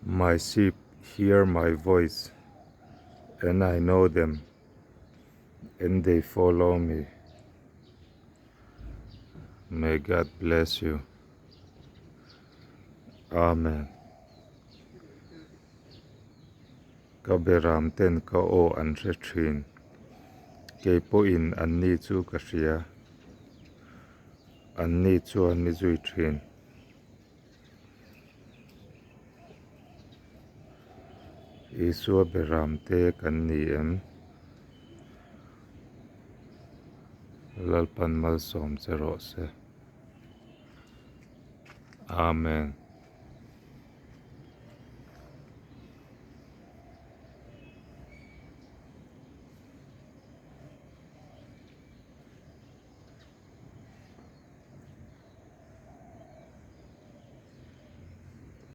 My sheep hear my voice and I know them and they follow me. May God bless you. Amen. Ka beram ten ka aw an hre thin. Kei pawhin anni chu ka hria. Anni chuan mi zui thin. Isua beram te kan ni em? Lalpan malsawm che rawh se. Amen.